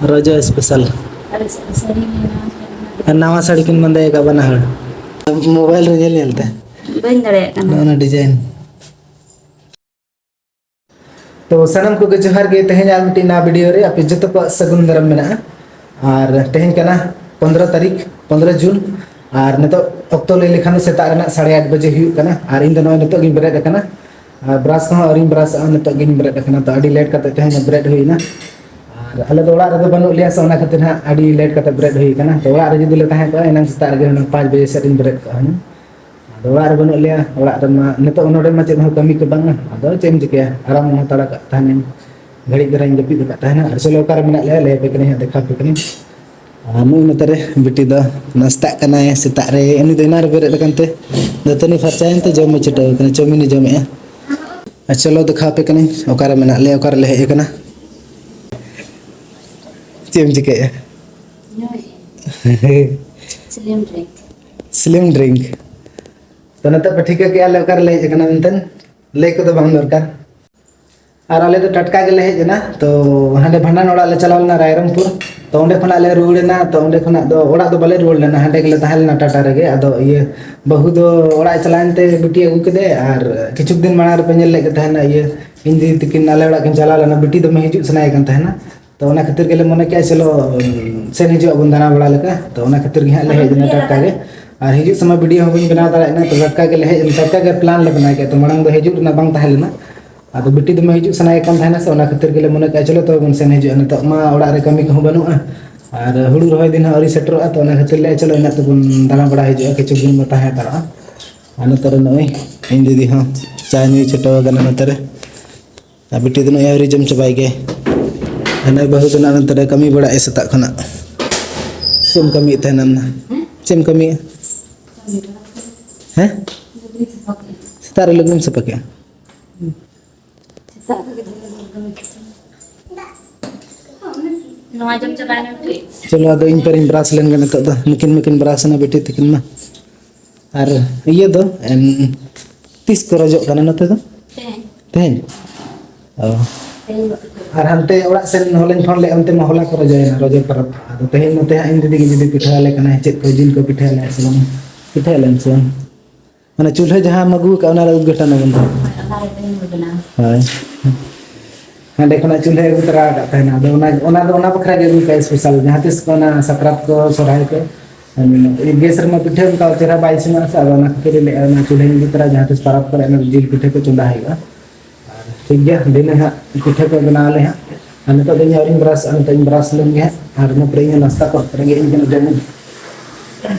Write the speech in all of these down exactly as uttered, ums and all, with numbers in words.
ᱨᱚᱡᱚ ᱥᱯᱮᱥᱟᱞ᱾ ᱟᱨ ᱥᱟᱹᱲᱤ ᱱᱟᱣᱟ ᱥᱟᱹᱲᱤ ᱠᱤᱱ ᱵᱟᱸᱫᱮ ᱟᱠᱟᱫ ᱵᱟᱱᱟ ᱦᱚᱲ᱾ ᱢᱳᱵᱟᱭᱤᱞ ᱨᱮ ᱧᱮᱞ ᱧᱮᱞ ᱛᱮ᱾ ᱵᱟᱹᱧ ᱫᱟᱲᱮᱭᱟᱜ ᱠᱟᱱᱟ᱾ ᱱᱚᱜᱼᱚ ᱱᱟ ᱰᱤᱡᱟᱭᱤᱱ᱾ ᱛᱚ ᱥᱟᱱᱟᱢ ᱠᱚᱜᱮ ᱡᱚᱦᱟᱨ ᱜᱮ᱾ ᱛᱮᱦᱮᱧ ᱟᱨ ᱢᱤᱫᱴᱤᱡ ᱱᱟᱣᱟ ᱵᱷᱤᱰᱤᱭᱳ ᱨᱮ ᱟᱯᱮ ᱡᱚᱛᱚ ᱠᱚᱣᱟᱜ ᱥᱟᱹᱜᱩᱱ ᱫᱟᱨᱟᱢ ᱢᱮᱱᱟᱜᱼᱟ᱾ ᱟᱨ ᱛᱮᱦᱮᱧ ᱠᱟᱱᱟ ᱯᱚᱱᱫᱽᱨᱚ ᱛᱟᱹᱨᱤᱠᱷ, ᱯᱚᱱᱫᱽᱨᱚ ᱡᱩᱱ᱾ ᱟᱨ ᱱᱤᱛᱚᱜ ᱚᱠᱛᱚ ᱞᱟᱹᱭ ᱞᱮᱠᱷᱟᱱ ᱫᱚ ᱥᱮᱛᱟᱜ ᱨᱮᱱᱟᱜ ᱥᱟᱲᱮ ᱟᱴ ᱵᱟᱡᱮ ᱦᱩᱭᱩᱜ ᱠᱟᱱᱟ᱾ ᱟᱨ ᱤᱧ ᱫᱚ ᱱᱚᱜᱼᱚᱭ ᱱᱤᱛᱚᱜ ᱜᱤᱧ ᱵᱮᱨᱮᱫ ᱟᱠᱟᱱᱟ᱾ ᱟᱨ ᱵᱨᱟᱥ ᱠᱚᱦᱚᱸ ᱟᱹᱣᱨᱤᱧ ᱵᱨᱟᱥᱚᱜᱼᱟ, ᱱᱤᱛᱚᱜ ᱜᱤᱧ ᱵᱮᱨᱮᱫ ᱟᱠᱟᱱᱟ᱾ ᱛᱚ ᱟᱹᱰᱤ ᱞᱮᱴ ᱠᱟᱛᱮ ᱛᱮᱦᱮᱧ ᱵᱮᱨᱮᱫ ᱦᱩᱭᱱᱟ᱾ ᱟᱨ ᱟᱞᱮ ᱫᱚ ᱚᱲᱟᱜ ᱨᱮᱫᱚ ᱵᱟᱹᱱᱩᱜ ᱞᱮᱭᱟ, ᱥᱮ ᱚᱱᱟ ᱠᱷᱟᱹᱛᱤᱨ ᱦᱟᱸᱜ ᱟᱹᱰᱤ ᱞᱮᱴ ᱠᱟᱛᱮ ᱵᱮᱨᱮᱫ ᱦᱩᱭ ᱟᱠᱟᱱᱟ᱾ ᱛᱚ ᱚᱲᱟᱜ ᱨᱮ ᱡᱩᱫᱤ ᱞᱮ ᱛᱟᱦᱮᱸ ᱠᱚᱜᱼᱟ, ᱮᱱᱟᱝ ᱥᱮᱛᱟᱜ ᱨᱮᱜᱮ ᱦᱩᱱᱟᱹᱝ ᱯᱟᱸᱪ ᱵᱟᱡᱮ ᱥᱮᱫ ᱤᱧ ᱵᱮᱨᱮᱫ ᱠᱚᱜᱼᱟ ᱦᱩᱱᱟᱹᱝ᱾ ᱟᱫᱚ ᱚᱲᱟᱜ ᱨᱮ ᱵᱟᱹᱱᱩᱜ ᱞᱮᱭᱟ, ᱚᱲᱟᱜ ᱨᱮᱢᱟ ᱱᱤᱛᱚᱜ ᱱᱚᱰᱮ ᱢᱟ ᱪᱮᱫ ᱦᱚᱸ ᱠᱟᱹᱢᱤ ᱠᱚ ᱵᱟᱝᱟ᱾ ᱟᱫᱚ ᱪᱮᱫ ᱮᱢ ᱪᱤᱠᱟᱹᱭᱟ, ᱟᱨᱟᱢ ᱦᱟᱛᱟᱲ ᱟᱠᱟᱫ ᱛᱟᱦᱮᱱᱟᱹᱧ, ᱜᱷᱟᱹᱲᱤᱡ ᱫᱷᱟᱨᱟᱧ ᱡᱟᱹᱯᱤᱫ ᱟᱠᱟᱫ ᱛᱟᱦᱮᱱᱟ᱾ ᱟᱨ ᱪᱚᱞᱚ, ᱚᱠᱟᱨᱮ ᱢᱮᱱᱟᱜ ᱞᱮᱭᱟ ᱞᱟᱹᱭ ᱟᱯᱮ ᱠᱟᱹᱱᱟᱹᱧ ᱦᱟᱸᱜ, ᱫᱮᱠᱷᱟᱣ ᱟᱯᱮ ᱠᱟᱹᱱᱟᱹᱧ᱾ ᱟᱨ ᱱᱩᱭ ᱱᱚᱛᱮ ᱨᱮ ᱵᱤᱴᱤ ᱫᱚ ᱱᱟᱥᱛᱟᱜ ᱠᱟᱱᱟᱭ ᱥᱮᱛᱟᱜ ᱨᱮ᱾ ᱩᱱᱤ ᱫᱚ ᱮᱱᱟᱝ ᱨᱮ ᱵᱮᱨᱮᱫ ᱟᱠᱟᱱ ᱛᱮ ᱫᱟᱹᱛᱟᱹᱱᱤ ᱯᱷᱟᱨᱪᱟᱭᱮᱱ ᱛᱮ ᱡᱚᱢ ᱮ ᱪᱷᱩᱴᱟᱹᱣ ᱟᱠᱟᱱᱟ, ᱪᱟᱣᱢᱤᱱ ᱮ ᱡᱚᱢᱮᱜᱼᱟ᱾ ᱟᱨ ᱪᱚᱞᱚ ᱫᱮᱠᱷᱟᱣ ᱟᱯᱮ ᱠᱟᱹᱱᱟᱹᱧ ᱚᱠᱟᱨᱮ ᱢᱮᱱᱟᱜ ᱞᱮᱭᱟ, ᱚᱠᱟᱨᱮ ᱞᱮ ᱦᱮᱡ ᱟᱠᱟᱱᱟ᱾ ᱪᱮᱫ ᱮᱢ ᱪᱤᱠᱟᱹᱭᱮᱫᱼᱟ? ᱧᱩᱭᱮᱫ᱾ Slim drink. Slim drink. ᱛᱚ ᱱᱤᱛᱚᱜ ᱯᱮ ᱴᱷᱤᱠᱟᱹ ᱠᱮᱜᱼᱟ ᱞᱮ ᱚᱠᱟᱨᱮ ᱞᱮ ᱦᱮᱡ ᱟᱠᱟᱱᱟ ᱢᱮᱱᱛᱮ, ᱞᱟᱹᱭ ᱠᱚᱫᱚ ᱵᱟᱝ ᱫᱚᱨᱠᱟᱨ᱾ ᱟᱨ ᱟᱞᱮ ᱫᱚ ᱴᱟᱴᱠᱟ ᱜᱮᱞᱮ ᱦᱮᱡ ᱮᱱᱟ᱾ ᱛᱚ ᱦᱟᱸᱰᱮ ᱵᱷᱟᱸᱰᱟᱱ ᱚᱲᱟᱜ ᱞᱮ ᱪᱟᱞᱟᱣ ᱞᱮᱱᱟ ᱨᱟᱭᱨᱚᱝᱯᱩᱨ᱾ ᱛᱚ ᱚᱸᱰᱮ ᱠᱷᱚᱱᱟᱜ ᱞᱮ ᱨᱩᱣᱟᱹᱲ ᱮᱱᱟ᱾ ᱛᱚ ᱚᱸᱰᱮ ᱠᱷᱚᱱᱟᱜ ᱫᱚ ᱚᱲᱟᱜ ᱫᱚ ᱵᱟᱞᱮ ᱨᱩᱣᱟᱹᱲ ᱞᱮᱱᱟ, ᱦᱟᱸᱰᱮ ᱜᱮᱞᱮ ᱛᱟᱦᱮᱸ ᱞᱮᱱᱟ ᱴᱟᱴᱟ ᱨᱮᱜᱮ᱾ ᱟᱫᱚ ᱤᱭᱟᱹ, ᱵᱟᱹᱦᱩ ᱫᱚ ᱚᱲᱟᱜ ᱮ ᱪᱟᱞᱟᱣᱮᱱ ᱛᱮ ᱵᱤᱴᱤ ᱟᱹᱜᱩ ᱠᱮᱫᱮ᱾ ᱟᱨ ᱠᱤᱪᱷᱩ ᱫᱤᱱ ᱢᱟᱲᱟᱝ ᱨᱮᱯᱮ ᱧᱮᱞ ᱞᱮᱫ ᱠᱚ ᱛᱟᱦᱮᱱᱟ, ᱤᱭᱟᱹ, ᱤᱧ ᱫᱤᱫᱤ ᱛᱟᱹᱠᱤᱱ ᱟᱞᱮ ᱚᱲᱟᱜ ᱠᱤᱱ ᱪᱟᱞᱟᱣ ᱞᱮᱱᱟ, ᱵᱤᱴᱤ ᱫᱚᱢᱮ ᱦᱤᱡᱩᱜ ᱥᱟᱱᱟᱭᱮ ᱠᱟᱱ ᱛᱟᱦᱮᱱᱟ᱾ ᱛᱚ ᱚᱱᱟ ᱠᱷᱟᱹᱛᱤᱨ ᱜᱮᱞᱮ ᱢᱚᱱᱮ ᱠᱮᱜᱼᱟ, ᱪᱚᱞᱚ, ᱥᱮᱱ ᱦᱤᱡᱩᱜ ᱟᱵᱚᱱ ᱫᱟᱬᱟ ᱵᱟᱲᱟ ᱞᱮᱠᱟ᱾ ᱛᱚ ᱚᱱᱟ ᱠᱷᱟᱹᱛᱤᱨ ᱜᱮ ᱦᱟᱸᱜ ᱞᱮ ᱦᱮᱡ ᱮᱱᱟ ᱴᱟᱴᱠᱟ ᱜᱮ᱾ ᱟᱨ ᱦᱤᱡᱩᱜ ᱥᱚᱢᱚᱭ ᱵᱷᱤᱰᱤᱭᱳ ᱦᱚᱸ ᱵᱟᱹᱧ ᱵᱮᱱᱟᱣ ᱫᱟᱲᱮᱭᱟᱜ ᱠᱟᱱᱟ᱾ ᱛᱚ ᱴᱟᱴᱠᱟ ᱜᱮᱞᱮ ᱦᱮᱡ ᱮᱱᱟ, ᱴᱟᱴᱠᱟ ᱜᱮ ᱯᱞᱟᱱ ᱞᱮ ᱵᱮᱱᱟᱣ ᱠᱮᱜᱼᱟ᱾ ᱛᱚ ᱢᱟᱲᱟᱝ ᱫᱚ ᱦᱤᱡᱩᱜ ᱨᱮᱱᱟᱜ ᱵᱟᱝ ᱛᱟᱦᱮᱸ ᱞᱮᱱᱟ᱾ ᱟᱫᱚ ᱵᱤᱴᱤ ᱫᱚᱢᱮ ᱦᱤᱡᱩᱜ ᱥᱟᱱᱟᱭᱮ ᱠᱟᱱ ᱛᱟᱦᱮᱱᱟ ᱥᱮ, ᱚᱱᱟ ᱠᱷᱟᱹᱛᱤᱨ ᱜᱮᱞᱮ ᱢᱚᱱᱮ ᱠᱮᱜᱼᱟ, ᱪᱚᱞᱚ ᱛᱚᱵᱮ ᱵᱚᱱ ᱥᱮᱱ ᱦᱤᱡᱩᱜᱼᱟ᱾ ᱱᱤᱛᱚᱜ ᱢᱟ ᱚᱲᱟᱜ ᱨᱮ ᱠᱟᱹᱢᱤ ᱠᱚᱦᱚᱸ ᱵᱟᱹᱱᱩᱜᱼᱟ᱾ ᱟᱨ ᱦᱩᱲᱩ ᱨᱚᱦᱚᱭ ᱫᱤᱱ ᱦᱚᱸ ᱟᱹᱣᱨᱤ ᱥᱮᱴᱮᱨᱚᱜᱼᱟ᱾ ᱛᱚ ᱚᱱᱟ ᱠᱷᱟᱹᱛᱤᱨ ᱞᱮ, ᱪᱚᱞᱚ ᱤᱱᱟᱹᱜ ᱛᱮᱵᱚᱱ ᱫᱟᱬᱟ ᱵᱟᱲᱟ ᱦᱤᱡᱩᱜᱼᱟ, ᱠᱤᱪᱷᱩ ᱫᱤᱱ ᱵᱚ ᱛᱟᱦᱮᱸ ᱦᱟᱛᱟᱲᱚᱜᱼᱟ᱾ ᱟᱨ ᱱᱚᱛᱮ ᱨᱮ ᱱᱚᱜᱼᱚᱭ ᱤᱧ ᱫᱤᱫᱤ ᱦᱚᱸ ᱪᱟ ᱧᱩᱭ ᱪᱷᱩᱴᱟᱹᱣ ᱟᱠᱟᱱᱟ ᱱᱚᱛᱮ ᱨᱮ᱾ ᱟᱨ ᱵᱤᱴᱤ ᱫᱚ ᱱᱚᱜᱼᱚᱭ ᱟᱹᱣᱨᱤ ᱡᱚᱢ ᱪᱟᱵᱟᱭ ᱜᱮ᱾ ᱟᱨ ᱱᱚᱜᱼᱚᱭ ᱵᱟᱹᱦᱩ ᱫᱚ ᱱᱟᱜ ᱱᱚᱛᱮ ᱨᱮ ᱠᱟᱹᱢᱤ ᱵᱟᱲᱟᱭᱮᱫ ᱥᱮᱛᱟᱜ ᱠᱷᱚᱱᱟᱜ᱾ ᱪᱮᱫ ᱮᱢ ᱠᱟᱹᱢᱤᱭᱮᱫ ᱛᱟᱦᱮᱱᱟ ᱟᱢ ᱫᱚ? ᱪᱮᱫ ᱮᱢ ᱠᱟᱹᱢᱤᱭᱮᱫᱼᱟ? ᱦᱮᱸ? ᱥᱮᱛᱟᱜ ᱨᱮ ᱞᱩᱜᱽᱲᱤᱢ ᱥᱟᱯᱷᱟ ᱠᱮᱜᱼᱟ? ᱥᱮᱛᱟᱜ ᱨᱮᱜᱮ ᱫᱷᱚᱨᱮ ᱫᱷᱚᱨᱮ ᱫᱷᱚᱨᱮ᱾ ᱱᱚᱣᱟ ᱡᱚᱢ ᱪᱟᱵᱟᱭ ᱢᱮ ᱵᱤᱴᱤ᱾ ᱪᱚᱞᱚ, ᱟᱫᱚ ᱤᱧ ᱯᱟᱨᱤᱧ ᱵᱨᱟᱥ ᱞᱮᱱ ᱜᱮ ᱱᱤᱛᱚᱜ ᱫᱚ᱾ ᱱᱩᱠᱤᱱ ᱢᱟᱠᱤᱱ ᱵᱨᱟᱥ ᱮᱱᱟ ᱵᱤᱴᱤ ᱛᱟᱹᱠᱤᱱ ᱢᱟ᱾ ᱟᱨ ᱤᱭᱟᱹ ᱫᱚ, ᱮᱢ, ᱛᱤᱥ ᱠᱚ ᱨᱚᱡᱚᱜ ᱠᱟᱱᱟ ᱱᱚᱛᱮ ᱫᱚ? ᱛᱮᱦᱮᱧ᱾ ᱛᱮᱦᱮᱧ? ᱚ᱾ ᱟᱨ ᱦᱟᱱᱛᱮ ᱚᱲᱟᱜ ᱥᱮᱱ ᱦᱚᱸᱞᱮᱧ ᱯᱷᱳᱱ ᱞᱮᱫᱼᱟ, ᱚᱱᱛᱮ ᱢᱟ ᱦᱚᱞᱟ ᱠᱚ ᱨᱚᱡᱚᱭᱮᱱᱟ, ᱨᱚᱡᱚ ᱯᱚᱨᱚᱵᱽ᱾ ᱟᱫᱚ ᱛᱮᱦᱮᱧ ᱱᱚᱛᱮ ᱦᱟᱸᱜ ᱤᱧ ᱫᱤᱫᱤ ᱜᱮ ᱡᱩᱫᱤ ᱯᱤᱴᱷᱟᱹ ᱟᱞᱮ ᱠᱟᱱᱟᱭ, ᱪᱮᱫ ᱠᱚ ᱡᱤᱞ ᱠᱚ ᱯᱤᱴᱷᱟᱹ ᱟᱞᱮ ᱥᱮ ᱵᱟᱝ, ᱯᱤᱴᱷᱟᱹ ᱟᱞᱮᱢ ᱥᱮ ᱵᱟᱝ? ᱢᱟᱱᱮ ᱪᱩᱞᱦᱟᱹ ᱡᱟᱦᱟᱸᱢ ᱟᱹᱜᱩ ᱟᱠᱟᱫ, ᱚᱱᱟ ᱨᱮ ᱩᱫᱽᱜᱷᱟᱴᱚᱱ ᱟᱵᱚᱱ ᱛᱟᱦᱮᱸᱫ᱾ ᱦᱳᱭ, ᱚᱱᱟ ᱨᱮ ᱛᱮᱦᱮᱧ ᱵᱚ ᱵᱮᱱᱟᱣᱟ᱾ ᱦᱳᱭ᱾ ᱦᱟᱸᱰᱮ ᱠᱷᱚᱱᱟᱜ ᱪᱩᱞᱦᱟᱹ ᱟᱹᱜᱩ ᱛᱚᱨᱟ ᱟᱠᱟᱫ ᱛᱟᱦᱮᱱᱟ᱾ ᱟᱫᱚ ᱚᱱᱟ, ᱚᱱᱟ ᱫᱚ ᱚᱱᱟ ᱵᱟᱠᱷᱨᱟ ᱜᱮ ᱟᱹᱜᱩ ᱠᱟᱜᱼᱟ special᱾ ᱡᱟᱦᱟᱸ ᱛᱤᱥ ᱠᱚ ᱚᱱᱟ ᱥᱟᱠᱨᱟᱛ ᱠᱚ, ᱥᱚᱨᱦᱟᱭ ᱠᱚ, ᱜᱮᱥ ᱨᱮᱢᱟ ᱯᱤᱴᱷᱟᱹ ᱚᱱᱠᱟ ᱪᱮᱦᱨᱟ ᱵᱟᱭ ᱤᱥᱤᱱᱚᱜᱼᱟ ᱥᱮ, ᱟᱫᱚ ᱚᱱᱟ ᱠᱷᱟᱹᱛᱤᱨ ᱤᱧ ᱞᱟᱹᱭᱮᱫᱼᱟ, ᱚᱱᱟ ᱪᱩᱞᱦᱟᱹᱧ ᱤᱫᱤ ᱛᱚᱨᱟ, ᱡᱟᱦᱟᱸ ᱛᱤᱥ ᱯᱟᱨᱟᱵᱽ ᱠᱚᱨᱮ ᱚᱱᱟ ᱡᱤᱞ ᱯᱤᱴᱷᱟᱹ ᱠᱚ ᱪᱚᱸᱫᱟ ᱦᱩᱭᱩᱜᱼᱟ᱾ ᱟᱨ ᱴᱷᱤᱠ ᱜᱮᱭᱟ, ᱫᱤᱱᱟᱹᱝ ᱦᱟᱸᱜ ᱯᱤᱴᱷᱟᱹ ᱠᱚ ᱵᱮᱱᱟᱣ ᱟᱞᱮ ᱦᱟᱸᱜ᱾ ᱟᱨ ᱱᱤᱛᱚᱜ ᱫᱚ ᱤᱧ ᱟᱹᱣᱨᱤᱧ ᱵᱨᱟᱥᱚᱜᱼᱟ, ᱱᱤᱛᱚᱜ ᱤᱧ ᱵᱨᱟᱥ ᱞᱮᱱ ᱜᱮ ᱦᱟᱸᱜ, ᱟᱨ ᱤᱱᱟᱹ ᱯᱚᱨᱮ ᱤᱧ ᱦᱚᱸ ᱱᱟᱥᱛᱟ ᱠᱚ ᱨᱮᱸᱜᱮᱡ ᱤᱧ ᱠᱟᱱᱟ, ᱡᱚᱢ ᱤᱧ᱾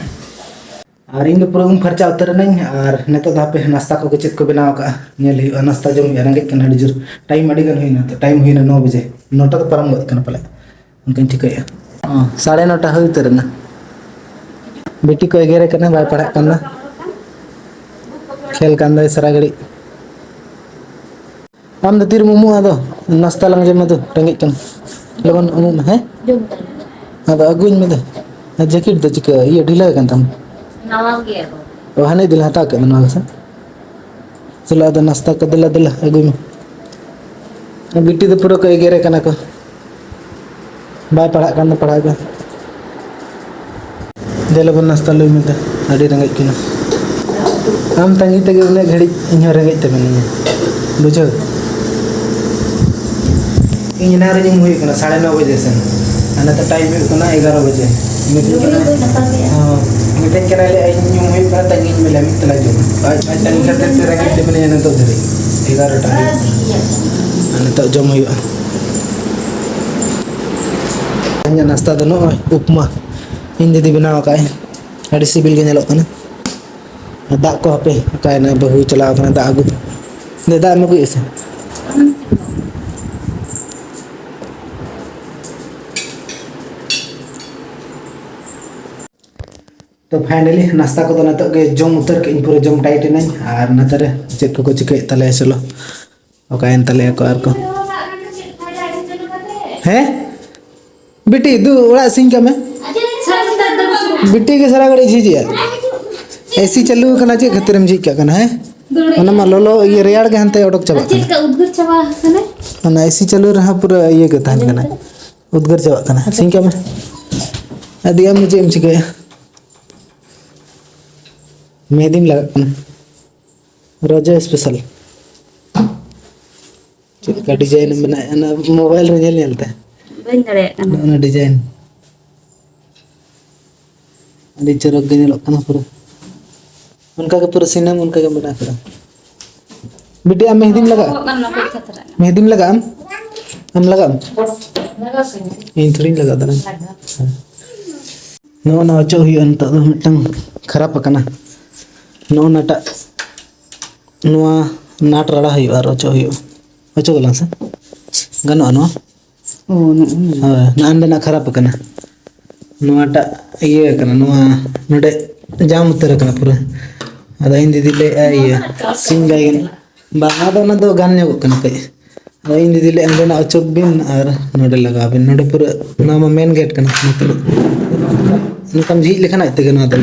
ᱟᱨ ᱤᱧ ᱫᱚ ᱯᱩᱨᱟᱹ ᱩᱢ ᱯᱷᱟᱨᱪᱟ ᱩᱛᱟᱹᱨ ᱮᱱᱟᱹᱧ, ᱟᱨ ᱱᱤᱛᱚᱜ ᱫᱚ ᱦᱟᱯᱮ ᱱᱟᱥᱛᱟ ᱠᱚᱜᱮ ᱪᱮᱫ ᱠᱚ ᱵᱮᱱᱟᱣ ᱟᱠᱟᱜᱼᱟ ᱧᱮᱞ ᱦᱩᱭᱩᱜᱼᱟ, ᱱᱟᱥᱛᱟ ᱡᱚᱢ ᱦᱩᱭᱩᱜᱼᱟ, ᱨᱮᱸᱜᱮᱡ ᱠᱟᱱᱟ ᱟᱹᱰᱤ ᱡᱳᱨ᱾ ᱴᱟᱭᱤᱢ ᱟᱹᱰᱤ ᱜᱟᱱ ᱦᱩᱭᱱᱟ, ᱛᱚ ᱴᱟᱭᱤᱢ ᱦᱩᱭᱱᱟ ᱱᱚ ᱵᱟᱡᱮ, ᱱᱚᱴᱟ ᱫᱚ ᱯᱟᱨᱚᱢ ᱜᱚᱫ ᱠᱟᱱᱟ ᱯᱟᱞᱮ, ᱚᱱᱠᱟᱧ ᱴᱷᱤᱠᱟᱹᱭᱮᱫᱼᱟ᱾ ᱚ, ᱥᱟᱲᱮ ᱱᱚᱴᱟ ᱦᱩᱭ ᱩᱛᱟᱹᱨ ᱮᱱᱟ᱾ ᱵᱤᱴᱤ ᱠᱚ ᱮᱜᱮᱨᱮ ᱠᱟᱱᱟ, ᱵᱟᱭ ᱯᱟᱲᱦᱟᱜ ᱠᱟᱱ ᱫᱚ, ᱠᱷᱮᱞ ᱠᱟᱱ ᱫᱚᱭ ᱥᱟᱨᱟ ᱜᱷᱟᱹᱲᱤᱡ᱾ ᱟᱢ ᱫᱚ ᱛᱤᱨᱮᱢ ᱩᱢᱩᱜᱼᱟ ᱟᱫᱚ? ᱱᱟᱥᱛᱟ ᱞᱟᱝ ᱡᱚᱢᱟ ᱫᱚ, ᱨᱮᱸᱜᱮᱡ ᱠᱟᱱᱟ᱾ ᱞᱚᱜᱚᱱ ᱩᱢᱩᱜ ᱢᱮ, ᱦᱮᱸ? ᱟᱫᱚ ᱟᱹᱜᱩᱧ ᱢᱮ ᱫᱚ᱾ ᱟᱨ ᱡᱮᱠᱮᱴ ᱫᱚ ᱪᱤᱠᱟᱹ, ᱤᱭᱟᱹ ᱰᱷᱤᱞᱟᱹ ᱟᱠᱟᱱ ᱛᱟᱢᱟ? ᱱᱟᱣᱟ ᱜᱮᱭᱟ ᱠᱚ᱾ ᱚ, ᱦᱟᱱᱮ ᱫᱤᱱ ᱦᱟᱛᱟᱣ ᱠᱮᱫ ᱫᱚ ᱱᱚᱣᱟ ᱜᱮ ᱥᱮ? ᱪᱚᱞᱚ ᱟᱫᱚ ᱱᱟᱥᱛᱟ ᱠᱚ ᱫᱮᱞᱟ, ᱫᱮᱞᱟ ᱟᱹᱜᱩᱭ ᱢᱮ᱾ ᱵᱤᱴᱤ ᱫᱚ ᱯᱩᱨᱟᱹ ᱠᱚ ᱮᱜᱮᱨᱮ ᱠᱟᱱᱟ ᱠᱚ᱾ ᱵᱟᱭ ᱯᱟᱲᱦᱟᱜ ᱠᱟᱱ ᱫᱚ ᱯᱟᱲᱦᱟᱜ ᱜᱮ᱾ ᱫᱮᱞᱟ ᱵᱚᱱ ᱱᱟᱥᱛᱟ ᱞᱩᱭ ᱢᱮ ᱫᱟ, ᱟᱹᱰᱤ ᱨᱮᱸᱜᱮᱡ ᱠᱟᱱᱟ᱾ ᱟᱢ ᱛᱟᱺᱜᱤ ᱛᱮᱜᱮ ᱩᱱᱟᱹᱜ ᱜᱷᱟᱹᱲᱤᱡ ᱤᱧ ᱦᱚᱸ ᱨᱮᱸᱜᱮᱡ ᱛᱮ ᱢᱤᱱᱟᱹᱧᱟ, ᱵᱩᱡᱷᱟᱹᱣ? ᱤᱧ ᱮᱱᱟᱝ ᱨᱮ ᱧᱩᱦᱩᱢ ᱦᱩᱭᱩᱜ ᱠᱟᱱᱟ ᱥᱟᱲᱮ ᱱᱚ ᱵᱟᱡᱮ ᱥᱮᱱ, ᱟᱨ ᱱᱤᱛᱚᱜ ᱴᱟᱭᱤᱢ ᱦᱩᱭᱩᱜ ᱠᱟᱱᱟ ᱮᱜᱟᱨᱚ ᱵᱟᱡᱮ᱾ ᱢᱤᱛᱟᱹᱧ ᱠᱟᱱᱟ, ᱦᱚᱸ, ᱢᱤᱛᱟᱹᱧ ᱠᱟᱱᱟᱭ, ᱞᱟᱹᱭ ᱤᱧ ᱧᱩᱦᱩᱢ ᱦᱩᱭᱩᱜ ᱠᱟᱱᱟ, ᱛᱟᱺᱜᱤᱧ ᱢᱮ, ᱞᱟᱹᱭ ᱢᱤᱫ ᱛᱮᱞᱟ ᱡᱚᱢ᱾ ᱟᱡ, ᱟᱡ ᱛᱟᱺᱜᱤ ᱠᱷᱟᱹᱛᱤᱨ ᱛᱮ ᱨᱮᱸᱜᱮᱡ ᱛᱮ ᱢᱤᱱᱟᱹᱧᱟ ᱱᱤᱛᱚᱜ ᱫᱷᱟᱹᱵᱤᱡ, ᱮᱜᱟᱨᱚ ᱴᱟ ᱦᱩᱭᱩᱜ ᱠᱟᱱᱟ᱾ ᱟᱨ ᱱᱤᱛᱚᱜ ᱡᱚᱢ ᱦᱩᱭᱩᱜᱼᱟ᱾ ᱤᱧᱟᱹᱜ ᱱᱟᱥᱛᱟ ᱫᱚ ᱱᱚᱜᱼᱚᱭ ᱩᱯᱢᱟ, ᱤᱧ ᱫᱤᱫᱤ ᱵᱮᱱᱟᱣ ᱟᱠᱟᱫ ᱟᱭ, ᱟᱹᱰᱤ ᱥᱤᱵᱤᱞ ᱜᱮ ᱧᱮᱞᱚᱜ ᱠᱟᱱᱟ᱾ ᱟᱨ ᱫᱟᱜ ᱠᱚ ᱦᱟᱯᱮ, ᱚᱠᱟᱭᱮᱱᱟᱭ ᱵᱟᱹᱦᱩ ᱪᱟᱞᱟᱣ ᱠᱟᱱᱟ ᱫᱟᱜ ᱟᱹᱜᱩ? ᱫᱮ, ᱫᱟᱜ ᱮᱢ ᱟᱹᱜᱩᱭᱮᱫᱼᱟ ᱥᱮ? ᱛᱚ finally ᱱᱟᱥᱛᱟ ᱠᱚᱫᱚ ᱱᱤᱛᱚᱜ ᱜᱮ ᱡᱚᱢ ᱩᱛᱟᱹᱨ ᱠᱮᱫ ᱟᱹᱧ, ᱯᱩᱨᱟᱹ ᱡᱚᱢ tight ᱮᱱᱟᱹᱧ᱾ ᱟᱨ ᱱᱚᱛᱮ ᱨᱮ ᱪᱮᱫ ᱠᱚᱠᱚ ᱪᱤᱠᱟᱹᱭᱮᱫ ᱛᱟᱞᱮᱭᱟ, ᱪᱚᱞᱚ ᱚᱠᱟᱭᱮᱱ ᱛᱟᱞᱮᱭᱟ ᱠᱚ ᱟᱨ ᱠᱚ᱾ ᱦᱮᱸ ᱵᱤᱴᱤ, ᱫᱩ ᱚᱲᱟᱜ ᱥᱤᱧ ᱠᱟᱜ ᱢᱮ᱾ ᱵᱤᱴᱤ ᱜᱮ ᱥᱟᱨᱟ ᱜᱷᱟᱹᱲᱤᱡ ᱡᱷᱤᱡᱮᱜᱼᱟ᱾ ᱮᱥᱤ ᱪᱟᱹᱞᱩ ᱟᱠᱟᱱᱟ, ᱪᱮᱫ ᱠᱷᱟᱹᱛᱤᱨᱮᱢ ᱡᱷᱤᱡ ᱠᱟᱜ ᱠᱟᱱᱟ? ᱦᱮᱸ, ᱚᱱᱟ ᱢᱟ ᱞᱚᱞᱚ ᱤᱭᱟᱹ ᱨᱮᱭᱟᱲ ᱜᱮ ᱦᱟᱱᱛᱮ ᱚᱰᱚᱠ ᱪᱟᱵᱟᱜ ᱪᱮᱫ ᱠᱟᱱᱟ᱾ ᱞᱮᱠᱟ ᱩᱫᱽᱜᱟᱹᱨ ᱪᱟᱵᱟ ᱟᱠᱟᱱᱟ? ᱚᱱᱟ ᱮᱥᱤ ᱪᱟᱹᱞᱩ ᱨᱮᱦᱚᱸ ᱯᱩᱨᱟᱹ ᱤᱭᱟᱹ ᱜᱮ ᱛᱟᱦᱮᱱ ᱠᱟᱱᱟ, ᱩᱫᱽᱜᱟᱹᱨ ᱪᱟᱵᱟᱜ ᱠᱟᱱᱟ᱾ ᱥᱤᱧ ᱠᱟᱜ ᱢᱮ᱾ ᱟᱫᱚ ᱟᱢ ᱫᱚ ᱪᱮᱫ ᱮᱢ ᱪᱤᱠᱟᱹᱭᱟ? ᱢᱮᱦᱫᱤᱢ ᱞᱟᱜᱟᱜ ᱠᱟᱱᱟ, ᱨᱚᱡᱚ ᱥᱯᱮᱥᱟᱞ᱾ ᱪᱮᱫ ᱞᱮᱠᱟ ᱰᱤᱡᱟᱭᱤᱱ ᱮᱢ ᱵᱮᱱᱟᱣᱮᱫᱼᱟ ᱚᱱᱟ ᱢᱳᱵᱟᱭᱤᱞ ᱨᱮ ᱧᱮᱞ ᱧᱮᱞ ᱛᱮ? ᱵᱟᱹᱧ ᱫᱟᱲᱮᱭᱟᱜ ᱠᱟᱱᱟ᱾ ᱱᱚᱜᱼᱚ ᱱᱟ ᱰᱤᱡᱟᱭᱤᱱ᱾ ᱟᱹᱰᱤ ᱪᱚᱨᱚᱠ ᱜᱮ ᱧᱮᱞᱚᱜ ᱠᱟᱱᱟ ᱯᱩᱨᱟᱹ᱾ ᱚᱱᱠᱟ ᱜᱮ ᱯᱩᱨᱟᱹ ᱥᱤᱱᱮᱢ ᱚᱱᱠᱟ ᱜᱮ ᱵᱮᱱᱟᱣ ᱠᱮᱫᱟ᱾ ᱵᱤᱴᱤ, ᱟᱢ ᱢᱮᱦᱫᱤᱢ ᱞᱟᱜᱟᱜᱼᱟ? ᱵᱚᱦᱚᱜ ᱜᱟᱱ ᱱᱚᱠᱚᱞ ᱠᱷᱟᱛᱨᱟᱜ ᱠᱟᱱᱟ᱾ ᱢᱮᱦᱫᱤᱢ ᱞᱟᱜᱟᱜ ᱟᱢ? ᱟᱢ ᱞᱟᱜᱟᱜ ᱟᱢ? ᱞᱟᱜᱟᱣ ᱠᱟᱹᱧ᱾ ᱤᱧ ᱛᱷᱚᱲᱤᱧ ᱞᱟᱜᱟᱣ ᱫᱟᱲᱮᱭᱟᱜᱼᱟ᱾ ᱞᱟᱜᱟᱣ᱾ ᱦᱮᱸ᱾ ᱱᱚᱜᱼᱚ ᱱᱟ ᱚᱪᱚᱜ ᱦᱩᱭᱩᱜᱼᱟ, ᱱᱤᱛᱚᱜ ᱫᱚ ᱢᱤᱫᱴᱟᱝ ᱠᱷᱟᱨᱟᱯ ᱟᱠᱟᱱᱟ᱾ ᱱᱚᱜᱼᱚ ᱱᱟᱴᱟᱜ, ᱱᱚᱣᱟ ᱱᱟᱴ ᱨᱟᱲᱟ ᱦᱩᱭᱩᱜᱼᱟ ᱟᱨ ᱚᱪᱚᱜ ᱦᱩᱭᱩᱜᱼᱟ᱾ ᱚᱪᱚᱜ ᱟᱞᱟᱝ ᱥᱮ? ᱜᱟᱱᱚᱜᱼᱟ ᱱᱚᱣᱟ? ᱚ, ᱱᱚᱜᱼᱚᱭ᱾ ᱦᱳᱭ, ᱱᱚᱜᱼᱚ ᱱᱚᱸᱰᱮᱱᱟᱜ ᱠᱷᱟᱨᱟᱯ ᱟᱠᱟᱱᱟ᱾ ᱱᱚᱣᱟᱴᱟᱜ ᱤᱭᱟᱹ ᱟᱠᱟᱱᱟ, ᱱᱚᱣᱟ ᱱᱚᱰᱮ ᱡᱟᱢ ᱩᱛᱟᱹᱨ ᱟᱠᱟᱱᱟ ᱯᱩᱨᱟᱹ᱾ ᱟᱫᱚ ᱤᱧ ᱫᱤᱫᱤ ᱞᱟᱹᱭᱮᱫᱼᱟ ᱤᱭᱟᱹ, ᱥᱤᱧ ᱵᱟᱭ ᱜᱟᱱᱚᱜ᱾ ᱵᱟᱝ, ᱟᱫᱚ ᱚᱱᱟ ᱫᱚ ᱜᱟᱱ ᱧᱚᱜᱚᱜ ᱠᱟᱱᱟ ᱠᱟᱹᱡ᱾ ᱟᱫᱚ ᱤᱧ ᱫᱤᱫᱤ ᱞᱟᱹᱭᱮᱫᱼᱟ, ᱱᱚᱸᱰᱮᱱᱟᱜ ᱚᱪᱚᱜ ᱵᱤᱱ ᱟᱨ ᱱᱚᱰᱮ ᱞᱟᱜᱟᱣ ᱵᱤᱱ᱾ ᱱᱚᱰᱮ ᱯᱩᱨᱟᱹ ᱱᱚᱣᱟ ᱢᱟ ᱢᱮᱱ ᱜᱮᱴ ᱠᱟᱱᱟ, ᱱᱚᱛᱮ ᱱᱚᱝᱠᱟᱢ ᱡᱷᱤᱡ ᱞᱮᱠᱷᱟᱱ ᱟᱡ ᱛᱮᱜᱮ ᱱᱚᱣᱟ ᱫᱚ᱾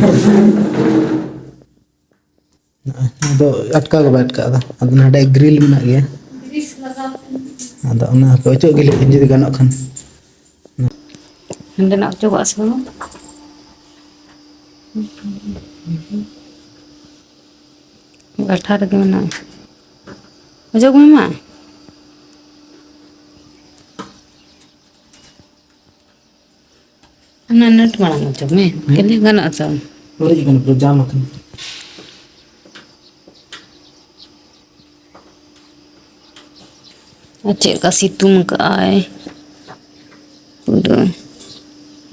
ᱟᱫᱚ ᱟᱴᱠᱟᱣ ᱜᱮ ᱵᱟᱭ ᱟᱴᱠᱟᱣ ᱮᱫᱟ᱾ ᱟᱫᱚ ᱱᱚᱰᱮ ᱜᱨᱤᱞ ᱢᱮᱱᱟᱜ ᱜᱮᱭᱟ᱾ ᱟᱫᱚ ᱚᱱᱟ ᱦᱟᱯᱮ ᱚᱪᱚᱜ ᱜᱮ ᱞᱟᱹᱜᱤᱫ ᱡᱩᱫᱤ ᱜᱟᱱᱚᱜ ᱠᱷᱟᱱ᱾ ᱦᱟᱸᱰᱮᱱᱟᱜ ᱚᱪᱚᱜᱚᱜᱼᱟ ᱥᱮ ᱵᱟᱝ? ᱞᱟᱴᱷᱟ ᱨᱮᱜᱮ ᱢᱮᱱᱟᱜᱼᱟ᱾ ᱚᱪᱚᱜ ᱢᱮ ᱢᱟ᱾ ᱚᱱᱟ ᱱᱟᱴ ᱢᱟᱲᱟᱝ ᱚᱪᱚᱜ ᱢᱮ᱾ ᱦᱮᱸ? ᱠᱷᱟᱹᱞᱤ ᱜᱟᱱᱚᱜᱼᱟ ᱥᱮ ᱵᱟᱝ? ᱵᱟᱹᱲᱤᱡ ᱠᱟᱱᱟ, ᱯᱩᱨᱟᱹ ᱡᱟᱢ ᱟᱠᱟᱱᱟ᱾ ᱟᱨ ᱪᱮᱫ ᱞᱮᱠᱟ ᱥᱤᱛᱩᱝ ᱠᱟᱜᱼᱟᱭ ᱯᱩᱨᱟᱹ᱾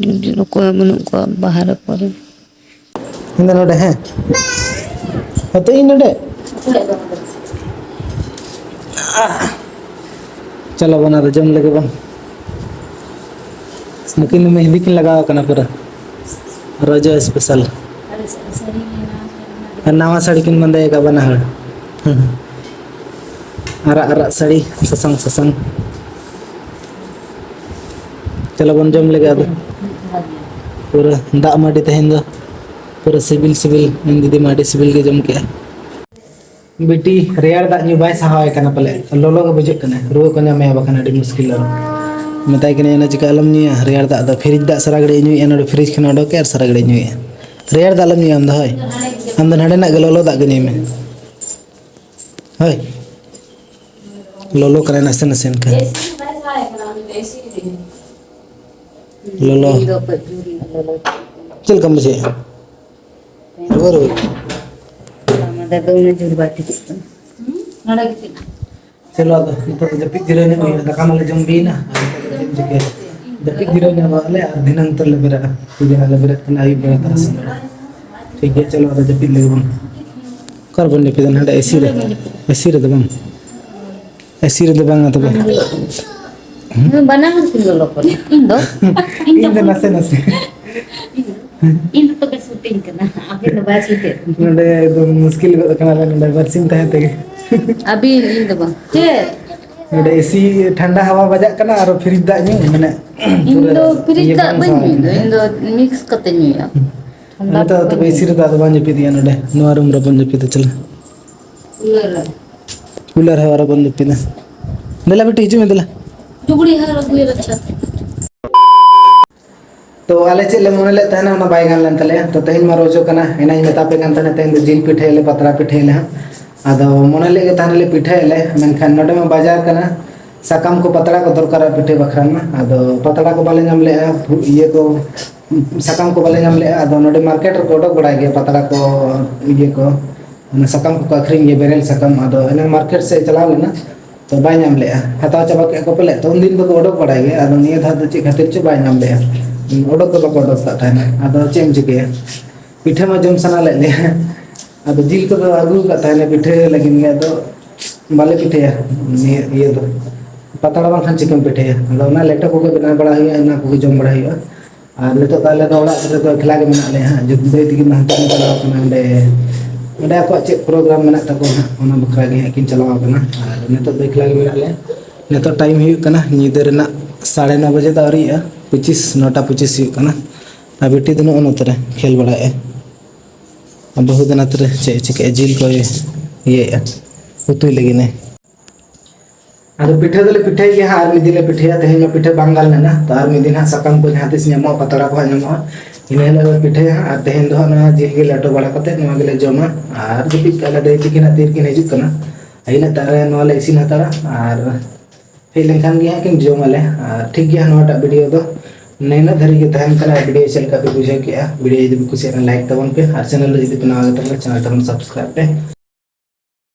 ᱡᱩᱫᱤ ᱚᱠᱚᱭ ᱦᱚᱸ ᱵᱟᱹᱱᱩᱜ ᱠᱚᱣᱟ ᱵᱟᱦᱨᱮ ᱠᱚᱨᱮ᱾ ᱤᱧ ᱫᱚ ᱱᱚᱰᱮ, ᱦᱮᱸ? ᱦᱟᱛᱟᱣ ᱤᱧ ᱱᱚᱰᱮ? ᱪᱚᱞᱚ ᱵᱚᱱ ᱟᱫᱚ ᱡᱚᱢ ᱞᱮᱜᱮ ᱵᱚᱱ᱾ ᱱᱩᱠᱤᱱ ᱫᱚ ᱢᱮᱦᱮᱸᱫᱤ ᱠᱤᱱ ᱞᱟᱜᱟᱣ ᱠᱟᱱᱟ ᱯᱩᱨᱟᱹ᱾ ᱨᱚᱡᱚ ᱥᱯᱮᱥᱟᱞ᱾ ᱟᱨ ᱱᱟᱣᱟ ᱥᱟᱹᱲᱤ ᱠᱤᱱ ᱵᱟᱸᱫᱮ ᱟᱠᱟᱫ ᱵᱟᱱᱟ ᱦᱚᱲ᱾ ᱦᱩᱸ᱾ ᱟᱨᱟᱜ ᱟᱨᱟᱜ ᱥᱟᱹᱲᱤ, ᱥᱟᱥᱟᱝ ᱥᱟᱥᱟᱝ᱾ ᱪᱚᱞᱚ ᱵᱚᱱ ᱡᱚᱢ ᱞᱮᱜᱮ ᱟᱫᱚ᱾ ᱯᱩᱨᱟᱹ ᱫᱟᱜ ᱢᱟᱹᱰᱤ ᱛᱮᱦᱮᱧ ᱫᱚ᱾ ᱯᱩᱨᱟᱹ ᱥᱤᱵᱤᱞ ᱥᱤᱵᱤᱞ, ᱤᱧ ᱫᱤᱫᱤ ᱢᱟ ᱟᱹᱰᱤ ᱥᱤᱵᱤᱞ ᱜᱮ ᱡᱚᱢ ᱠᱮᱜᱼᱟ᱾ ᱵᱤᱴᱤ ᱨᱮᱭᱟᱲ ᱫᱟᱜ ᱧᱩ ᱵᱟᱭ ᱥᱟᱦᱟᱣᱟᱭ ᱠᱟᱱᱟ ᱯᱟᱞᱮ, ᱞᱚᱞᱚ ᱜᱮ ᱵᱩᱡᱷᱟᱹᱜ ᱠᱟᱱᱟ, ᱨᱩᱣᱟᱹ ᱠᱚ ᱧᱟᱢᱮᱭᱟ ᱵᱟᱠᱷᱟᱱ ᱟᱹᱰᱤ ᱢᱩᱥᱠᱤᱞ᱾ ᱟᱨ ᱢᱮᱛᱟᱭ ᱠᱟᱹᱱᱟᱹᱧ, "ᱚᱱᱟ ᱪᱤᱠᱟ ᱟᱞᱚᱢ ᱧᱩᱭᱟ, ᱨᱮᱭᱟᱲ ᱫᱟᱜ ᱫᱚ ᱯᱷᱨᱤᱡᱽ ᱫᱟᱜ ᱥᱟᱨᱟ ᱜᱷᱟᱹᱲᱤᱡ ᱧᱩᱭᱮᱫᱼᱟ, ᱱᱚᱰᱮ ᱯᱷᱨᱤᱡᱽ ᱠᱷᱚᱱ ᱚᱰᱚᱠᱮᱫᱼᱟ ᱟᱨ ᱥᱟᱨᱟ ᱜᱷᱟᱹᱲᱤᱡ ᱧᱩᱭᱮᱫᱼᱟ᱾ ᱨᱮᱭᱟᱲ ᱫᱟᱜ ᱟᱞᱚᱢ ᱧᱩᱭᱟ ᱟᱢ ᱫᱚ, ᱦᱳᱭ, ᱟᱢ ᱫᱚ ᱱᱟᱰᱮᱱᱟᱜ ᱜᱮ ᱞᱚᱞᱚ ᱫᱟᱜ ᱜᱮ ᱧᱩᱭ ᱢᱮ, ᱦᱳᱭ, ᱞᱚᱞᱚ ᱠᱟᱱᱟᱭ ᱱᱟᱥᱮ ᱱᱟᱥᱮ ᱮᱱᱠᱷᱟᱱ᱾ ᱞᱚᱞᱚ᱾ ᱤᱧ ᱫᱚ ᱠᱟᱹᱡ ᱡᱳᱨ ᱤᱧ ᱞᱚᱞᱚ᱾ ᱪᱮᱫ ᱞᱮᱠᱟᱢ ᱵᱩᱡᱷᱟᱹᱣᱮᱫᱼᱟ? ᱨᱩᱣᱟᱹ, ᱨᱩᱣᱟᱹ᱾ ᱦᱚᱞᱟ ᱢᱟᱫᱷᱮᱨ ᱫᱚ ᱩᱱᱟᱹᱜ ᱡᱳᱨ ᱵᱟᱭ ᱴᱷᱤᱠᱚᱜ ᱠᱟᱱᱟ᱾ ᱱᱚᱰᱮ ᱜᱤᱛᱤᱡ ᱢᱮ᱾ ᱪᱚᱞᱚ, ᱟᱫᱚ ᱱᱤᱛᱚᱜ ᱫᱚ ᱡᱟᱹᱯᱤᱫ ᱡᱤᱨᱟᱹᱣ ᱧᱚᱜ ᱦᱩᱭᱩᱜᱼᱟ, ᱫᱟᱠᱟ ᱢᱟᱞᱮ ᱡᱚᱢ ᱵᱤᱭᱮᱱᱟ᱾ ᱟᱨ ᱱᱤᱛᱚᱜ ᱫᱚ ᱪᱮᱫ ᱮᱢ ᱪᱤᱠᱟᱹᱭᱟ? ᱡᱟᱹᱯᱤᱫ ᱡᱤᱨᱟᱹᱣ ᱧᱚᱜᱚᱜ ᱟᱞᱮ ᱟᱨ ᱫᱷᱤᱱᱟᱹᱝ ᱩᱛᱟᱹᱨ ᱞᱮ ᱵᱮᱨᱮᱫᱼᱟ᱾ ᱛᱤᱦᱤᱧ ᱞᱮ ᱵᱮᱨᱮᱫ ᱠᱟᱱᱟ ᱟᱹᱭᱩᱵ ᱵᱮᱲᱟ, ᱛᱟᱨᱟᱥᱤᱧ ᱵᱮᱲᱟ᱾ ᱴᱷᱤᱠ ᱜᱮᱭᱟ, ᱪᱚᱞᱚ, ᱟᱫᱚ ᱡᱟᱹᱯᱤᱫ ᱞᱮᱜᱮ ᱵᱚᱱ᱾ ᱚᱠᱟ ᱨᱮᱵᱚᱱ ᱡᱟᱹᱯᱤᱫᱟ? ᱱᱚᱰᱮ ᱮᱥᱤ ᱨᱮ? ᱮᱥᱤ ᱨᱮᱫᱚ ᱵᱟᱝ, ᱮᱥᱤ ᱨᱮᱫᱚ ᱵᱟᱝᱟ ᱛᱚᱵᱮ᱾ ᱦᱩᱸ, ᱵᱟᱱᱟ ᱦᱚᱲ ᱠᱤᱱ ᱞᱚᱞᱚ ᱠᱟᱱᱟ᱾ ᱤᱧ ᱫᱚ ᱤᱧ ᱫᱚ ᱱᱟᱥᱮ ᱱᱟᱥᱮ᱾ ᱤᱧ ᱫᱚ ᱛᱚᱵᱮ ᱥᱩᱴᱤᱧ ᱠᱟᱱᱟ, ᱟᱹᱵᱤᱱ ᱫᱚ ᱵᱟᱭ ᱥᱩᱴᱮᱫ ᱵᱤᱱᱟ᱾ ᱱᱚᱰᱮ ᱮᱠᱫᱚᱢ ᱢᱩᱥᱠᱤᱞ ᱜᱚᱫ ᱠᱟᱱᱟ ᱞᱮ ᱱᱚᱰᱮ ᱵᱟᱨᱥᱤᱧ ᱛᱟᱦᱮᱸ ᱛᱮᱜᱮ᱾ ᱟᱹᱵᱤᱱ, ᱤᱧ ᱫᱚ ᱵᱟᱝ᱾ ᱪᱮᱫ? ᱱᱚᱰᱮ ᱮᱥᱤ ᱴᱷᱟᱱᱰᱟ ᱦᱟᱣᱟ ᱵᱟᱡᱟᱜ ᱠᱟᱱᱟ, ᱟᱨᱚ ᱯᱷᱨᱤᱡᱽ ᱫᱟᱜ ᱧᱩ, ᱢᱟᱱᱮ ᱤᱧ ᱯᱩᱨᱟᱹ ᱫᱚ ᱯᱷᱨᱤᱡᱽ ᱤᱭᱟᱹ ᱫᱟᱜ ᱵᱟᱝ ᱵᱟᱹᱧ ᱥᱟᱦᱟᱣ ᱧᱩᱭ ᱫᱟ, ᱠᱟᱱᱟ᱾ ᱤᱧ ᱫᱚ ᱢᱤᱠᱥ ᱠᱟᱛᱮ ᱧᱩᱭᱟ᱾ ᱦᱩᱸ᱾ ᱴᱷᱟᱱᱰᱟ ᱱᱤᱛᱚᱜ ᱫᱚ ᱵᱟᱹᱧ ᱛᱚᱵᱮ ᱧᱩᱭᱟ᱾ ᱮᱥᱤ ᱨᱮᱫᱚ ᱟᱫᱚ ᱵᱟᱝ ᱡᱟᱹᱯᱤᱫ ᱦᱩᱭᱩᱜᱼᱟ ᱱᱚᱰᱮ, ᱱᱚᱣᱟ ᱨᱩᱢ ᱨᱮᱵᱚᱱ ᱡᱟᱹᱯᱤᱫᱟ, ᱪᱚᱞᱚ᱾ ᱠᱩᱞᱟᱨ ᱨᱮ᱾ ᱠᱩᱞᱟᱨ ᱦᱟᱣᱟ ᱨᱮᱵᱚᱱ ᱡᱟᱹᱯᱤᱫᱟ᱾ ᱫᱮᱞᱟ ᱵᱤᱴᱤ, ᱦᱤᱡᱩᱜ ᱢᱮ, ᱫᱮᱞᱟ᱾ ᱞᱩᱜᱽᱲᱤ ᱦᱚᱸ ᱟᱹᱜᱩᱭᱟ, ᱟᱪᱪᱷᱟ᱾ ᱛᱚ ᱟᱞᱮ ᱪᱮᱫ ᱞᱮ ᱢᱚᱱᱮ ᱞᱮᱫ ᱛᱟᱦᱮᱱᱟ, ᱚᱱᱟ ᱵᱟᱭ ᱜᱟᱱ ᱞᱮᱱ ᱛᱟᱞᱮᱭᱟ᱾ ᱛᱚ ᱛᱮᱦᱮᱧ ᱢᱟ ᱨᱚᱡᱚ ᱠᱟᱱᱟ, ᱮᱱᱟᱧ ᱢᱮᱛᱟ ᱯᱮ ᱠᱟᱱ ᱛᱟᱦᱮᱱᱟ ᱛᱮᱦᱮᱧ ᱫᱚ ᱡᱤᱞ ᱯᱤᱴᱷᱟᱹᱭᱟᱞᱮ, ᱯᱟᱛᱲᱟ ᱯᱤᱴᱷᱟᱹᱭᱟᱞᱮ ᱦᱟᱸᱜ᱾ ᱟᱫᱚ ᱢᱚᱱᱮ ᱞᱮᱫ ᱜᱮ ᱛᱟᱦᱮᱱᱟᱞᱮ ᱯᱤᱴᱷᱟᱹᱭᱟᱞᱮ, ᱢᱮᱱᱠᱷᱟᱱ ᱱᱚᱰᱮ ᱢᱟ ᱵᱟᱡᱟᱨ ᱠᱟᱱᱟ, ᱥᱟᱠᱟᱢ ᱠᱚ ᱯᱟᱛᱲᱟ ᱠᱚ ᱫᱚᱨᱠᱟᱨᱟ ᱯᱤᱴᱷᱟᱹ ᱵᱟᱠᱷᱨᱟ ᱢᱟ᱾ ᱟᱫᱚ ᱯᱟᱛᱲᱟ ᱠᱚ ᱵᱟᱞᱮ ᱧᱟᱢ ᱞᱮᱜᱼᱟ, ᱤᱭᱟᱹ ᱠᱚ, ᱥᱟᱠᱟᱢ ᱠᱚ ᱵᱟᱞᱮ ᱧᱟᱢ ᱞᱮᱜᱼᱟ᱾ ᱟᱫᱚ ᱱᱚᱰᱮ ᱢᱟᱨᱠᱮᱴ ᱨᱮᱠᱚ ᱚᱰᱚᱠ ᱵᱟᱲᱟᱭ ᱜᱮᱭᱟ ᱯᱟᱛᱲᱟ ᱠᱚ, ᱤᱭᱟᱹ ᱠᱚ, ᱚᱱᱟ ᱥᱟᱠᱟᱢ ᱠᱚᱠᱚ ᱟᱹᱠᱷᱨᱤᱧ ᱜᱮᱭᱟ, ᱵᱮᱨᱮᱞ ᱥᱟᱠᱟᱢ᱾ ᱟᱫᱚ ᱮᱱᱟᱝ ᱢᱟᱨᱠᱮᱴ ᱥᱮᱫ ᱪᱟᱞᱟᱣ ᱞᱮᱱᱟ, ᱛᱚ ᱵᱟᱭ ᱧᱟᱢ ᱞᱮᱜᱼᱟ, ᱦᱟᱛᱟᱣ ᱪᱟᱵᱟ ᱠᱮᱫᱼᱟ ᱠᱚ ᱯᱟᱞᱮᱫ᱾ ᱛᱚ ᱩᱱᱫᱤᱱ ᱫᱚᱠᱚ ᱚᱰᱚᱠ ᱵᱟᱲᱟᱭ ᱜᱮᱭᱟ, ᱟᱫᱚ ᱱᱤᱭᱟᱹ ᱫᱷᱟᱣ ᱫᱚ ᱪᱮᱫ ᱠᱷᱟᱹᱛᱤᱨ ᱪᱚ ᱵᱟᱭ ᱧᱟᱢ ᱞᱮᱜᱼᱟ, ᱚᱰᱚᱠ ᱫᱚ ᱵᱟᱠᱚ ᱚᱰᱚᱠ ᱠᱟᱜ ᱛᱟᱦᱮᱱᱟ᱾ ᱟᱫᱚ ᱪᱮᱫ ᱮᱢ ᱪᱤᱠᱟᱹᱭᱟ, ᱯᱤᱴᱷᱟᱹ ᱢᱟ ᱡᱚᱢ ᱥᱟᱱᱟ ᱞᱮᱫ ᱞᱮᱭᱟ, ᱟᱫᱚ ᱡᱤᱞ ᱠᱚᱫᱚ ᱟᱹᱜᱩ ᱠᱟᱜ ᱛᱟᱦᱮᱱᱟ ᱯᱤᱴᱷᱟᱹ ᱞᱟᱹᱜᱤᱫ ᱜᱮ, ᱟᱫᱚ ᱵᱟᱞᱮ ᱯᱤᱴᱷᱟᱹᱭᱟ ᱱᱤᱭᱟᱹ ᱤᱭᱟᱹ ᱫᱚ, ᱯᱟᱛᱲᱟ ᱵᱟᱝᱠᱷᱟᱱ ᱪᱤᱠᱟᱹᱢ ᱯᱤᱴᱷᱟᱹᱭᱟ? ᱟᱫᱚ ᱚᱱᱟ ᱞᱮᱴᱚ ᱠᱚᱜᱮ ᱵᱮᱱᱟᱣ ᱵᱟᱲᱟ ᱦᱩᱭᱩᱜᱼᱟ, ᱚᱱᱟ ᱠᱚᱜᱮ ᱡᱚᱢ ᱵᱟᱲᱟ ᱦᱩᱭᱩᱜᱼᱟ᱾ ᱟᱨ ᱱᱤᱛᱚᱜ ᱫᱚ ᱟᱞᱮ ᱫᱚ ᱚᱲᱟᱜ ᱨᱮᱫᱚ ᱮᱠᱞᱟ ᱜᱮ ᱢᱮᱱᱟᱜ ᱞᱮᱭᱟ ᱦᱟᱸᱜ᱾ ᱡᱩᱫᱤ ᱫᱟᱹᱭ ᱛᱟᱹᱠᱤᱱ ᱫᱚ ᱦᱟᱱᱛᱮ ᱠᱤᱱ ᱪᱟᱞᱟᱣ ᱠᱟᱱᱟ, ᱚᱸᱰᱮ, ᱚᱸᱰᱮ ᱟᱠᱚᱣᱟᱜ ᱪᱮᱫ ᱯᱨᱳᱜᱨᱟᱢ ᱢᱮᱱᱟᱜ ᱛᱟᱠᱚᱣᱟ ᱦᱟᱸᱜ, ᱚᱱᱟ ᱵᱟᱠᱷᱨᱟ ᱜᱮ ᱦᱟᱸᱜ ᱠᱤᱱ ᱪᱟᱞᱟᱣ ᱠᱟᱱᱟ᱾ ᱟᱨ ᱱᱤᱛᱚᱜ ᱫᱚ ᱮᱠᱞᱟ ᱜᱮ ᱢᱮᱱᱟᱜ ᱞᱮᱭᱟ᱾ ᱱᱤᱛᱚᱜ ᱴᱟᱭᱤᱢ ᱦᱩᱭᱩᱜ ᱠᱟᱱᱟ ᱧᱤᱫᱟᱹ ᱨᱮᱱᱟᱜ ᱥᱟᱲᱮ ᱱᱚ ᱵᱟᱡᱮ ᱫᱚ ᱟᱹᱣᱨᱤᱭᱟᱜᱼᱟ, ᱯᱚᱸᱪᱤᱥ, ᱱᱚᱴᱟ ᱯᱚᱸᱪᱤᱥ ᱦᱩᱭᱩᱜ ᱠᱟᱱᱟ᱾ ᱟᱨ ᱵᱤᱴᱤ ᱫᱚ ᱱᱚᱜᱼᱚ ᱱᱚᱛᱮ ᱨᱮ ᱠᱷᱮᱞ ᱵᱟᱲᱟᱭᱮᱫᱼᱟᱭ᱾ ᱟᱨ ᱵᱟᱹᱦᱩ ᱫᱚ ᱱᱚᱛᱮ ᱨᱮ ᱪᱮᱫ ᱮ ᱪᱤᱠᱟᱹᱭᱟ, ᱡᱤᱞ ᱠᱚᱭ ᱤᱭᱟᱹᱭᱮᱫᱼᱟ, ᱩᱛᱩᱭ ᱞᱟᱹᱜᱤᱫ ᱮ᱾ ᱟᱫᱚ ᱯᱤᱴᱷᱟᱹ ᱫᱚᱞᱮ ᱯᱤᱴᱷᱟᱹᱭ ᱜᱮᱭᱟ ᱦᱟᱸᱜ, ᱟᱨ ᱢᱤᱫ ᱫᱤᱱ ᱞᱮ ᱯᱤᱴᱷᱟᱹᱭᱟ᱾ ᱛᱮᱦᱮᱧ ᱢᱟ ᱯᱤᱴᱷᱟᱹ ᱵᱟᱝ ᱜᱟᱱ ᱞᱮᱱᱟ, ᱛᱚ ᱟᱨ ᱢᱤᱫ ᱫᱤᱱ ᱦᱟᱸᱜ ᱥᱟᱠᱟᱢ ᱠᱚ ᱡᱟᱦᱟᱸ ᱛᱤᱥ ᱧᱟᱢᱚᱜᱼᱟ, ᱯᱟᱛᱲᱟ ᱠᱚ ᱦᱟᱸᱜ ᱧᱟᱢᱚᱜᱼᱟ, ᱤᱱᱟᱹ ᱦᱤᱞᱳᱜ ᱞᱮ ᱯᱤᱴᱷᱟᱹᱭᱟ ᱦᱟᱸᱜ᱾ ᱟᱨ ᱛᱮᱦᱮᱧ ᱫᱚ ᱦᱟᱸᱜ ᱱᱚᱣᱟ ᱡᱤᱞ ᱜᱮ ᱞᱮᱴᱚ ᱵᱟᱲᱟ ᱠᱟᱛᱮ ᱱᱚᱣᱟ ᱜᱮᱞᱮ ᱡᱚᱢᱟ᱾ ᱟᱨ ᱡᱟᱹᱯᱤᱫ ᱠᱟᱜᱼᱟ ᱞᱮ, ᱫᱟᱹᱭ ᱛᱟᱹᱠᱤᱱ ᱦᱟᱸᱜ ᱛᱤᱨᱮᱠᱤᱱ ᱦᱤᱡᱩᱜ ᱠᱟᱱᱟ, ᱤᱱᱟᱹᱜ ᱛᱟᱦᱞᱮ ᱱᱚᱣᱟ ᱞᱮ ᱤᱥᱤᱱ ᱦᱟᱛᱟᱲᱟ᱾ ᱟᱨ ᱦᱮᱡ ᱞᱮᱱᱠᱷᱟᱱ ᱜᱮ ᱦᱟᱸᱜ ᱠᱤᱱ ᱡᱚᱢ ᱟᱞᱮ᱾ ᱟᱨ ᱴᱷᱤᱠ ᱜᱮᱭᱟ, ᱱᱚᱣᱟᱴᱟᱜ ᱵᱷᱤᱰᱤᱭᱳ ᱫᱚ ᱱᱤᱱᱟᱹᱜ ᱫᱷᱟᱹᱨᱤᱡ ᱜᱮ ᱛᱟᱦᱮᱱ ᱠᱟᱱᱟ᱾ ᱵᱷᱤᱰᱤᱭᱳ ᱪᱮᱫ ᱞᱮᱠᱟ ᱯᱮ ᱵᱩᱡᱷᱟᱹᱣ ᱠᱮᱜᱼᱟ? ᱵᱷᱤᱰᱤᱭᱳ ᱡᱩᱫᱤ ᱯᱮ ᱠᱩᱥᱤᱭᱟᱜ ᱠᱷᱟᱱ ᱞᱟᱭᱤᱠ ᱛᱟᱵᱚᱱ ᱯᱮ, ᱟᱨ ᱪᱮᱱᱮᱞ ᱨᱮ ᱡᱩᱫᱤ ᱯᱮ ᱱᱟᱣᱟ ᱜᱮ ᱛᱟᱦᱮᱱᱟ ᱪᱮᱱᱮᱞ ᱛᱟᱵᱚᱱ ᱥᱟᱵᱥᱠᱨᱟᱭᱤᱵ ᱯᱮ᱾